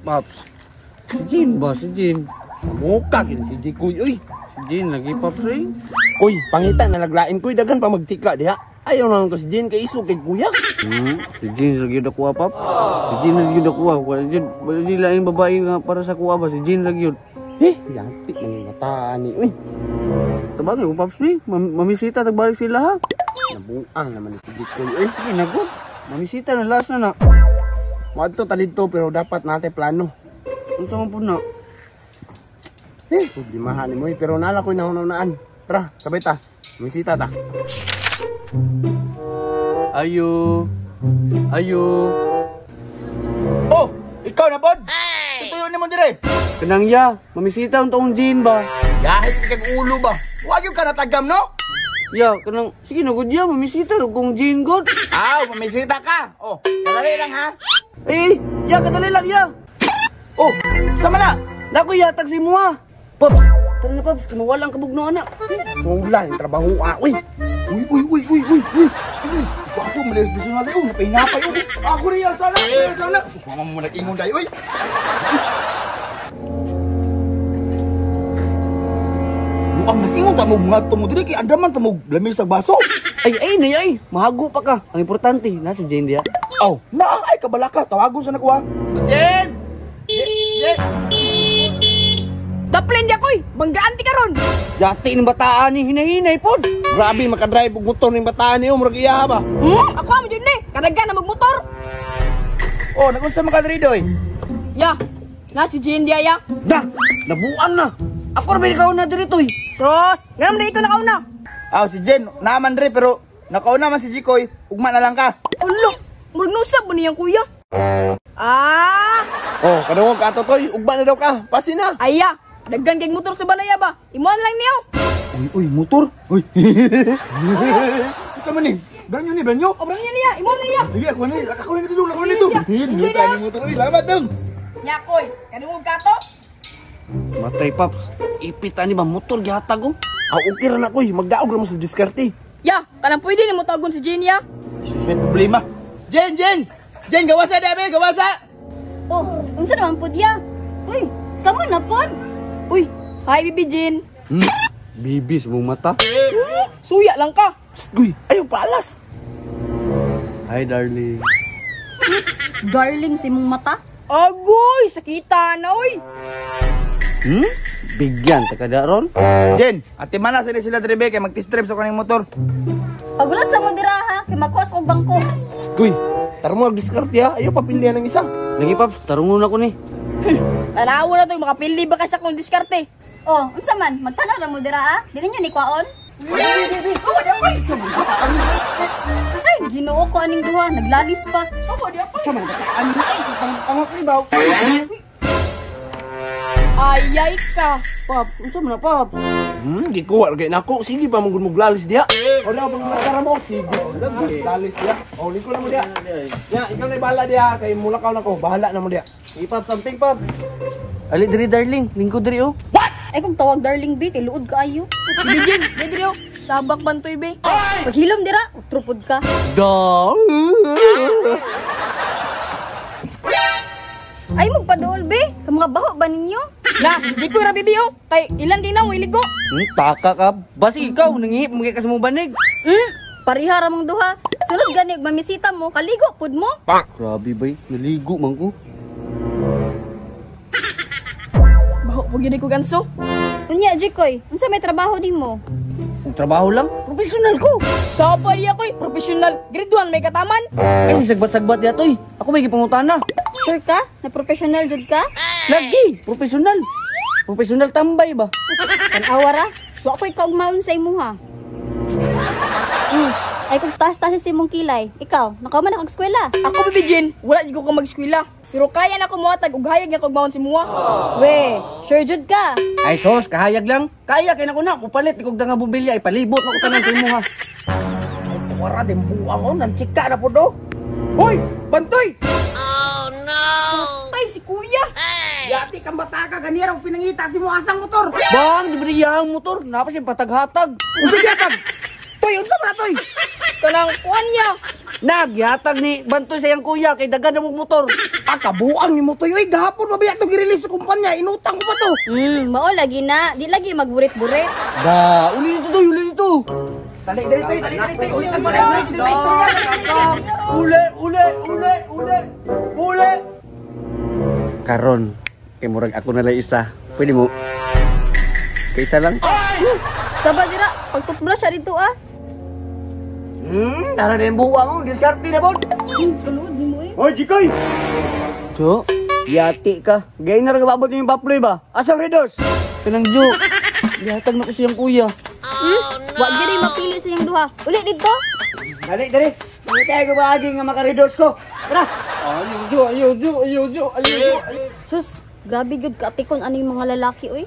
Paps. Si Jean ba? Si Jean. Muka gid si Jikoy uy. Si Jean lagi, Paps eh. Uy, pangita na laglain koy daghan pa magtika diha. Ayaw na lang to si Jean kay isog kay kuya. Si Jean lagi dakuha, Pap. Si Jean lagi dakuha. Wala Jean, wala Jean laing babae nga para sa kuha ba si Jean lagi yun. Eh, yati man mata ni uy. Tabangin ko, Paps ni. Mamisita tagbalik sila ha. Nabuang naman ni si Jikoy uy. Sige na ko. Mamisita na last na na. Moadto ta didto pero dapat nate plano. Unsa man pud na? Eh, problemahan ni mo eh, pero nala ko'y nahunahunaan. Tara, sabay ta. Misita ta. Ayo. Ayo. Oh, ikaw na pod. Hey! Tutuyo nimo dire. Kanang ya, mamisita ang taong Jean ba? Gahit kag ulo ba? Wa gyud ka natagam no? Ya, kanang sige na gud ya, mamisita ro kong Jean god. Aw, mamisita ka. Oh, kadali lang ha. Eh, ya kadali lang ya. Oh, sama na. Nako yatag si mua. Pops, tara na Pops, kumawalang kabugno ana. Wala yung trabaho ah, uy. Uy, uy, uy, uy, uy, uy. Uy, ako malis bisan na oh, napahinapay oh. Ako real sana, real sana. Sus, mama mo nag-ingon dai, uy. Buang nag-ingon ta mo mga tumo diri kay andaman ta mo lamig sa baso. Ay ay nay ay, mahago pa ka. Ang importante na si Jane diya. Aw, naa ay kabalaka, tawagon sa nakuha. Jen! Jen! Daplin di ako'y, banggaan ti karon. Yati ng bataan ni hinahinay pod. Grabe makadrive og motor ning bataan niyo, murag iya ba? Ako mo jud ni, kadagan na magmotor. Oh, nagunsa man ka diri doy? Ya, na si Jane diya ya. Da, nabuang na. Ako ra may nakauna diri toy. Sos, ngayon na ikaw nakauna. Aw, si Jen, naaman diri pero nakauna man si Jikoy, ugma na lang ka. Ulo, murag nusab mo niyang kuya. Ah! Oh, kadungog ka ato toy, ugma na daw ka. Pasi na. Aya, daghan kay motor sa balaya ba? Imuan lang niyo. Uy, uy, motor. Uy. Ikaw man ni. Branyo ni, branyo. O branyo niya, imuan niya. Sige, ako ni, ako ni dito, ako ni dito. Hindi ni motor, uy, lamat dong. Nya koy, kadungog ka to. Matay Paps, ipit ani ba motor gihatag oh. Aw, okay ra na koy, magdaog ra mo sa diskarte. Ya, kanang pwede nimo tawagon si Jane ya. Jesus, may problema. Jen, Jen! Jen, gawasa dabe, gawasa! Oh, unsa naman pud ya? Uy, kamo na pod. Uy, hi baby Jane. Bibi sa mong mata. Suya lang ka. Psst, guy, ayaw paalas. Hi darling. Darling si mong mata. Agoy, sakita na oy. Bigyan ta kada ron. Jen, ate mana sila sila diri kay mag-test drive sa kaning motor. Pagulat sa mo dira ha, kay magkuha sa kog bangko. Psst, guy, tara mo diskarte ha, ayaw papilihan ng isa. Lagi Paps, tarungon ako ni. Tanawa na to, makapili ba ka sa kong diskarte? Oh, unsa man, magtanaw ra mo dira ha? Dili niyo ni kwaon? Ay, Ginoo ko aning duha, naglalis pa. Ayay ka. Paps, unsa man na Paps? Gikuha ra kay nako, sige pa mong muglalis diha. O daw pang makara mo, sige. Lalis diha. O lingkod na mo diha. Ya, ikaw na bahala diha kay mulakaw na ko, bahala na mo diha. Sige Paps, something Paps. Ali diri darling, lingkod diri oh. Ay kung tawag darling B, kay luod kaayo. Baby Jane, diri oh. Sabak bantoy be. Paghilom dira, utrupod ka. Da. Ay magpaduol be, ka mga baho ba ninyo? Na, di ko ra bibi oh. Kay ilan din na wili ko. Taka ka. Basi ikaw nangihip mo kay ka sa mong banig. Pareha ra mong duha. Sunod gani mamisita mo, kaligo pud mo. Grabe bay, naligo man ko. Baho po gid ko ganso. Unya Jikoy, unsa may trabaho nimo? Ang trabaho lang, professional ko. Sa pa diya koy, professional. Grade 1 may kataman. Ay sagbat-sagbat diha toy. Ako may gipangutana. Sure ka? Na professional jud ka? Lagi, professional. Professional tambay ba? Tan-awa ra, wa ko'y kaugmaon sa imuha. Ay kung taas-taas si imong kilay, ikaw, nakauman na kag eskwela. Ako Bibi Jane, wala jud ko mag-eskwela. Pero kaya na ko mohatag og hayag nga kog maon si muha. We, sure jud ka. Ay sos, kahayag lang. Kaya kay nako na, mupalit ikog nga bumbilya, ipalibot na ko tanan sa imuha. Ay tuwara din buang oh, nang chika na pud oh. Hoy, bantoy. Tay si kuya. Yati kang bata ka ganira og pinangita si mo asang motor. Bang, di ba niyang motor? Napa siya pataghatag. Unsa gihatag? Toy, unsa man na toy? Kanang kuan niya. Nagyatag ni Bantoy sa iyang kuya kay dagan na mong motor. Ah, kabuang ni mo to. Uy, gahapon pa biya to gi-release sa kumpanya. Inutang ko pa to. Mao lagi na, di lagi magburit-burit. Da, uli dito to, uli dito. Dali, dali toy, dali, dali toy. Ulit ang malay, dali, istorya. Uli, uli, uli, uli. Uli. Karon, kay murag ako na lang isa. Pwede mo. Kaysa lang. Saba dira, pagtutbrush siya dito ah. Tara na yung buwa mo. Diskarte na, bon. Kaluod ni mo eh. Hoy, Jikoy! Jo, Yati ka. Gaya na rin kababot yung paploy ba? Asang redos? kanang Jo. Gihatag na ko siyang kuya. Wa gyud mapili sa inyong duha. Uli dito. Dali, dali. Mangitay ko ba agi nga makaredos ko? Tara! Ayaw, Jo, ayaw, Jo, ayaw, Jo, ayaw, Jo. Sus, grabe gud kaatikon aning mga lalaki oy.